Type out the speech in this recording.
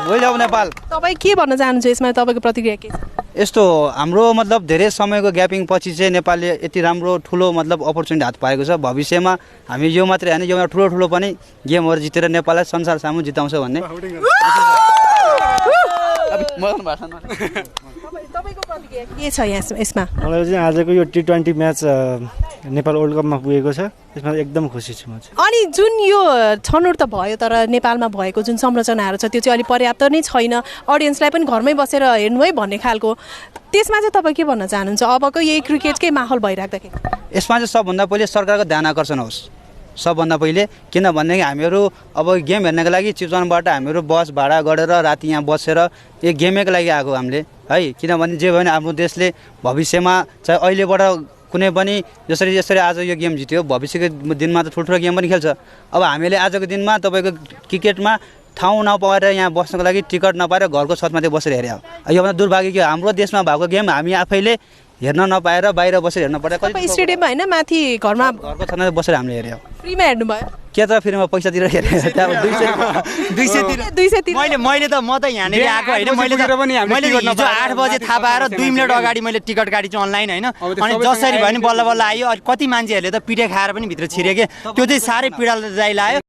भइजाऊ नेपाल। तपाईँ के भन्न चाहनुहुन्छ यसमा, तपाईँको प्रतिक्रिया के छ? यस्तो हाम्रो मतलब धेरै समयको ग्यापिङ पछि चाहिँ नेपालले यति राम्रो ठुलो मतलब अपर्च्युनिटी हात पाएको छ। भविष्यमा हामी यो मात्रै होइन, यो ठुलो पनि गेमहरू जितेर नेपाललाई संसार सामु जिताउँछ भन्ने। तपाईँको प्रतिक्रिया के छ यसमा? मलाई चाहिँ आजको यो T20 म्याच नेपाल वर्ल्ड कपमा पुगेको छ, त्यसमा एकदम खुसी छु म चाहिँ। अनि जुन यो छनौट त भयो, तर नेपालमा भएको जुन संरचनाहरू छ त्यो चाहिँ अलिक पर्याप्त नै छैन, अडियन्सलाई पनि घरमै बसेर हेर्नु है भन्ने खालको, त्यसमा चाहिँ तपाईँ के भन्न चाहनुहुन्छ अबको यही क्रिकेटकै माहौल भइराख्दाखेरि? यसमा चाहिँ सबभन्दा पहिले सरकारको ध्यान आकर्षण होस् सबभन्दा पहिले, किनभनेदेखि हामीहरू अब गेम हेर्नको लागि चितवनबाट हामीहरू बस भाडा गरेर राति यहाँ बसेर यो गेमैको लागि आएको हामीले है। किनभने जे भयो भने हाम्रो देशले भविष्यमा चाहिँ अहिलेबाट कुनै पनि जसरी आज यो गेम जित्यो, भविष्यको दिनमा त ठुल्ठुलो गेम पनि खेल्छ। अब हामीले आजको दिनमा तपाईँको क्रिकेटमा ठाउँ नपाएर यहाँ बस्नको लागि टिकट नपाएर घरको छतमाथि बसेर हेऱ्यो। योभन्दा दुर्भाग्य के हाम्रो देशमा भएको गेम हामी आफैले हेर्न नपाएर बाहिर बसेर हेर्नु पर्यो। स्टेडियममा होइन, माथि घरको छतमा बसेर हामीले हेऱ्यो। फ्रीमा हेर्नुभयो के त फ्रीमा पैसा तिरेर हेरेँ? 200 मैले त म त यहाँनिर आएको होइन, मैले हिजो 8 बजे थाहा पाएर 2 मिनट अगाडि मैले टिकट काटेछु अनलाइन होइन। अनि जसरी भयो नि बल्ल बल्ल आयो। कति मान्छेहरूले त पिठे खाएर पनि भित्र छिरे के, त्यो चाहिँ साह्रै पीडादायी लाग्यो।